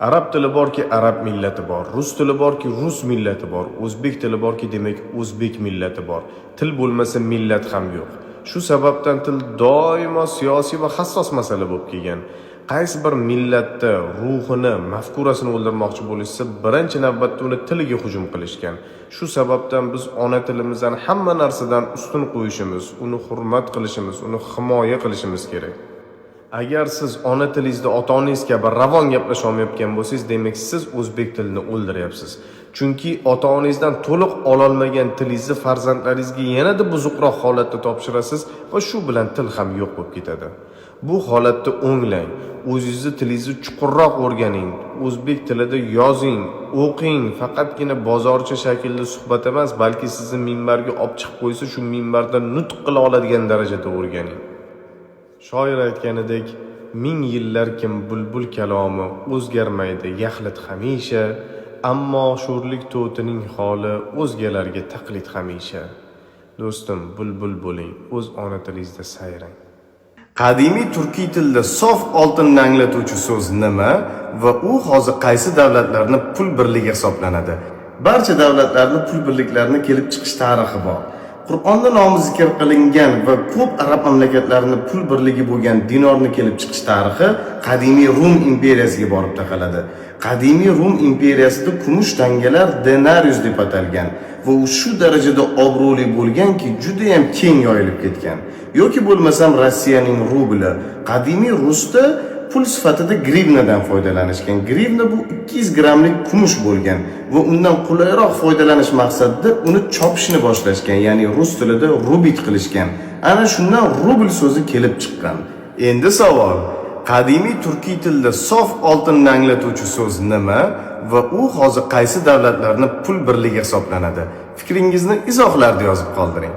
Arab tili borki, arab millati bor, rus tili borki, rus millati bor, o'zbek tili borki, demak, o'zbek millati bor. Til bo'lmasa, millat ham yo'q. Shu sababdan til doimo siyosiy va hassos masala bo'lib kelgan. Qaysi bir millatni ruhini, mafkurasini o'ldirmoqchi bo'lishsa, birinchi navbatda uni tiliga hujum qilishgan. Shu sababdan biz ona tilimizni hamma narsadan ustun qo'yishimiz, uni hurmat qilishimiz, uni himoya qilishimiz kerak. Agar siz ona tilingizda ota onangiz kabi ravon gaplasha olmayotgan bo'lsangiz, demak, siz o'zbek tilini o'ldiryapsiz. Chunki ota onangizdan to'liq ololmagan tilingizni farzandlaringizga yanada buzuqroq holatda topshirasiz va shu bilan til ham yo'q bo'lib ketadi. Bu holatda o'nglang, o'zingizni tilingizni chuqurroq o'rganing, o'zbek tilida yozing, o'qing. Faqatgina bozorcha shaklda suhbat emas, balki sizni minbarga olib chiqib qo'ysa, shu minbarda nutq qila oladigan darajada o'rganing. Shoir aytganidek, ming yillar kim bulbul kalomi o'zgarmaydi, yaxlit hamisha, ammo sho'rlik to'tining holi o'zgalarga taqlid hamisha. Do'stim, bulbul bo'ling, o'z ona tilingizda sayrang. Qadimiy turkiy tilda sof oltinni anglatuvchi so'z nima va u hozir qaysi davlatlarni pul birligi hisoblanadi? Barcha davlatlarni pul birliklarini kelib chiqish tarixi bor. Qur'onda nomi zikr qilingan va ko'p arab mamlakatlarini pul birligi bo'lgan dinorni kelib chiqish tarixi qadimiy Rum imperiyasiga borib taqaladi. Qadimiy Rum imperiyasida kumush tangalar denarius deb atalgan va u shu darajada obro'li bo'lganki, juda ham keng yoyilib ketgan. Yoki bo'lmasam Rossiyaning rubli. Qadimiy Rusda pul sifatida grivnadan foydalanishgan. Grivna bu 200 grammlik kumush bo'lgan va undan qulayroq foydalanish maqsadida uni chopishni boshlashgan, ya'ni rus tilida рубить qilishgan. Ana shundan rubl so'zi kelib chiqqan. Endi savol: qadimiy turkiy tilda sof oltinni anglatuvchi so'z nima va u hozir qaysi davlatlarni pul birligi hisoblanadi? Fikringizni izohlarda yozib qoldiring.